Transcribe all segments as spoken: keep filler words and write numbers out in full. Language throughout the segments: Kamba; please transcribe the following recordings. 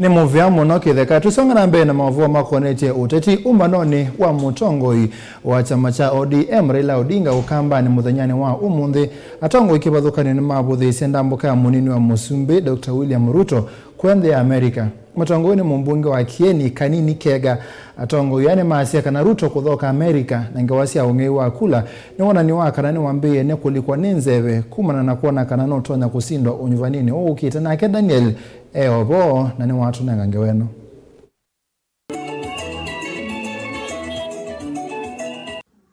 Nĩ mũvea mũno kĩtheka. Tũsonga na mbee na maũvoo makonetye ũteti ũmbanonĩ wa mũtongoi wa kyama kya O D M, Raila Odinga, Ũkambanĩ mũthenyanĩ wa ũmũnthĩ. Atongoi kĩvathũkanyo nĩmavũthĩĩsye ndambũka ya mũnini wa mũsumbĩ, Doctor William Ruto, kũya nthĩ ya America. Mũtongoi nĩ mũmbunge wa Kieni Kanini Kega. Atongoi aa nĩmaasya kana Ruto kũthoka America na ngewa sya ũng'ei wa kula nĩ wonany'o wa kana nĩwambĩĩe nĩ kũlikwa nĩ nzeve kumana na kwona kana nũtonya kũsindwa ũnyuvanĩnĩ ũũ ũkĩte. Nake Daniel e o vo na nĩwatũnenga ngewa ĩno.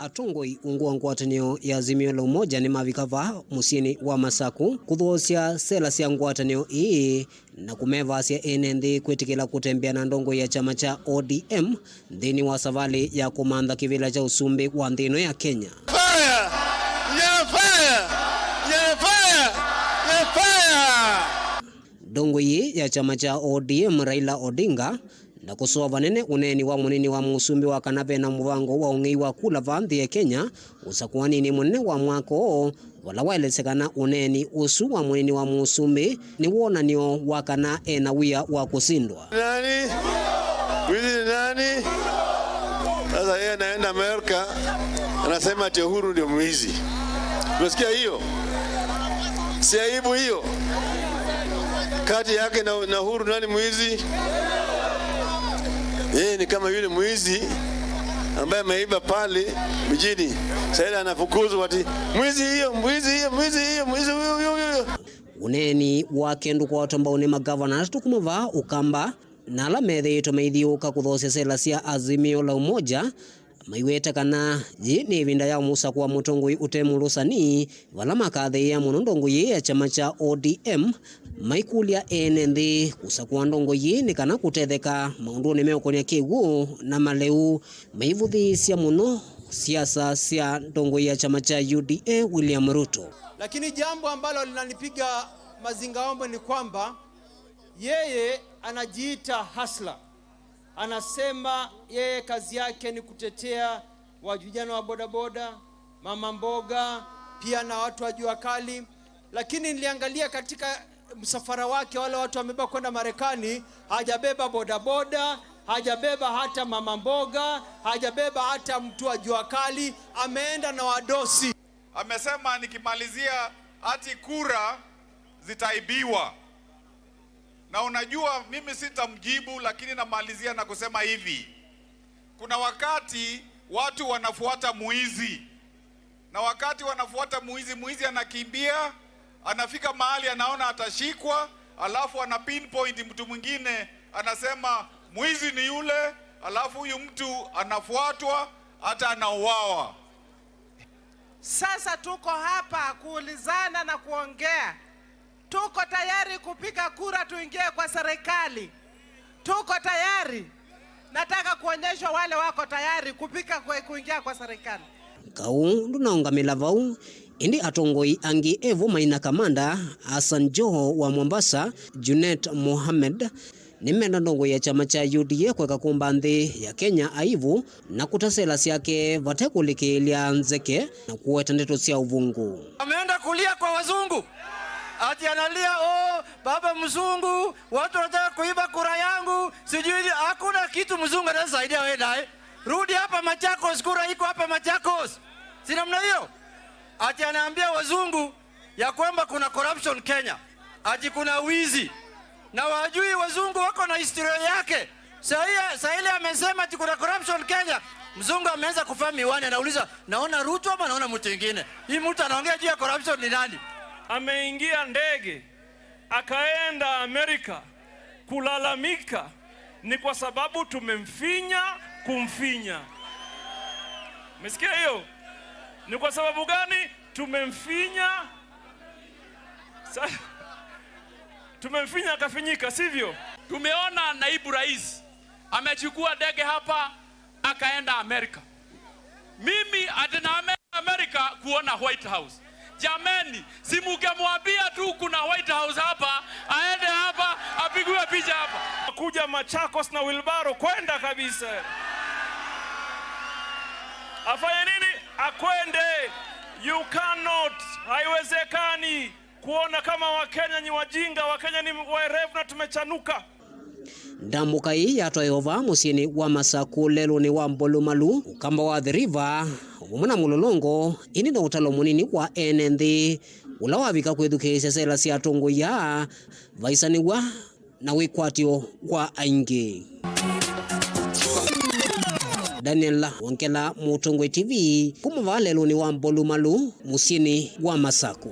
Atongoi ungu wa ngwatanĩo ya Azimio la Umoja nĩmavika vaa mũsyĩnĩ wa Masaku kũthoosya sela sya ngwatanĩo ĩĩ na kũmevasya ene nthĩ kwĩtĩkĩla kũtembea na ndongoi ya kyama kya O D M nthĩnĩ wa savalĩ ya kũmantha kĩvĩla kya ũsumbĩ wa nthĩ ĩno ya Kenya. Fire! Yeah, fire! Yeah, fire! Yeah, fire! Ndongoi yĩĩ ya kyama kya O D M, Raila Odinga, na kũsũa vanene ũneeni wa mũnini wa mũsumbĩ wa kana ve na mũvango wa ũng'ei wa kula vaa nthĩ ya Kenya ũsakũaninĩ mũnene wa mwaka ũũ, vala waelesya kana ũneeni ũsu wa mũnini wa mũsumbĩ nĩ wonany'o wa kana e na wia wa kũsindwa. Nani? Mwizi ni nani? Sasa yeye anaenda Amerika, anasema ati Uhuru ndio mwizi. Umesikia hiyo? Si aibu hiyo? Kati yake na, na Uhuru, nani mwizi? Yeye ni kama yule mwizi ambaye ameiba pale mjini. Sasa ile anafukuzwa ati, "Mwizi hiyo, mwizi hiyo, mwizi hiyo, mwizi huyo, huyo, huyo." Ũneeni wake ndũkwatwa mbau nĩ magavana atatũ kuma vaa Ũkamba, na ala methĩĩtwe maithiũũka kũthoosya sela sya Azimio la Umoja, maiweta kana yĩĩ nĩ ĩvinda ya mũsako wa mũtongoi ũte mũlũsani, vala makathĩĩa mũno ndongoi yĩĩ ya kyama kya O D M, maikũlya ene nthĩ kũsakũa ndongoi yĩĩ nĩ kana kũtetheka maũndũnĩ meũkonya kĩw'ũ na maleu, maivũthĩĩsya mũno siasa sya ndongoi ya kyama kya U D A, William Ruto. Lakini jambo ambalo linanipiga mazingaombwe ni kwamba yeye anajiita hustler. Anasema yeye kazi yake ni kutetea wa vijana wa bodaboda, mama mboga, pia na watu wa jua kali. Lakini niliangalia katika msafara wake, wale watu wamebeba kwenda Marekani, hajabeba bodaboda, hajabeba hata mama mboga, hajabeba hata mtu wa jua kali, ameenda na wadosi. Amesema nikimalizia ati kura zitaibiwa. Na unajua, mimi sitamjibu, lakini namalizia na kusema hivi. Kuna wakati watu wanafuata mwizi. Na wakati wanafuata mwizi, mwizi anakimbia, anafika mahali anaona atashikwa, alafu ana pinpoint mtu mwingine, anasema, "Mwizi ni yule," alafu huyu mtu anafuatwa, hata anauawa. Sasa tuko hapa kuulizana na kuongea. Tuko tayari kupiga kura tuingie kwa serikali. Tuko tayari. Nataka kuonyesha wale wako tayari kupiga kwe-, kuingia kwa serikali. Kau ndũnaũngamĩla vau, ĩndĩ atongoi angĩ evo maina Kamanda Hassan Joho wa Mombasa, Junet Mohamed, nĩmenda ndongoi ya kyama kya U D A kũeka kũmba nthĩ ya Kenya aivu na kũta sela syake vate kũlikĩĩlya nzeke na kũweta ndeto sya ũvũngũ. Ameenda kulia kwa wazungu. Ati analia, "Oh, baba mzungu, watu wanataka kuiba kura yangu, sijui nini." Hakuna kitu mzungu anaweza saidia wewe naye. Rudi hapa Machakos, kura iko hapa Machakos. Si namna hiyo? Ati anaambia wazungu ya kwamba kuna corruption Kenya, ati kuna wizi. Na wajui wazungu wako na historia yake. Saa hii, saa ile amesema ati kuna corruption Kenya, mzungu ameanza kuvaa miwani, anauliza, "Naona Ruto ama naona mtu mwingine? Hii mtu anaongea juu ya corruption ni nani?" Ameingia ndege, akaenda Amerika kulalamika ni kwa sababu tumemfinya, kumfinya. Umesikia hiyo? Ni kwa sababu gani tumemfinya? Sa-, tumemfinya akafinyika, sivyo? Tumeona naibu rais amechukua ndege hapa, akaenda Amerika. Mimi ati na Amerika kuona White House. Jameni, si mungemwambia tu kuna White House hapa, aende hapa, apigwe picha hapa. Kuja Machakos na wheelbarrow, kwenda kabisa. Afanye nini? Akwende. You cannot. Haiwezekani kuona kama Wakenya ni wajinga, Wakenya ni werevu na tumechanuka. Ndambũka ĩĩ yatwaĩwa vaa mũsyĩnĩ wa Masakũ lelũnĩ wa Mbolumalu, ũkamba wa The River, vamwe na Mũlolongo, ĩndĩ na ũtalo mũnini wa ene nthĩ ũla wavika kwĩthukĩĩsya sela sya atongoi aa, vaisanĩw'a na wĩkwatyo kwa aingĩ. Daniel Wongela, Mũtongoi T V, kuma vaa lelũnĩ wa Mbolumalu, mũsyĩnĩ wa Masakũ.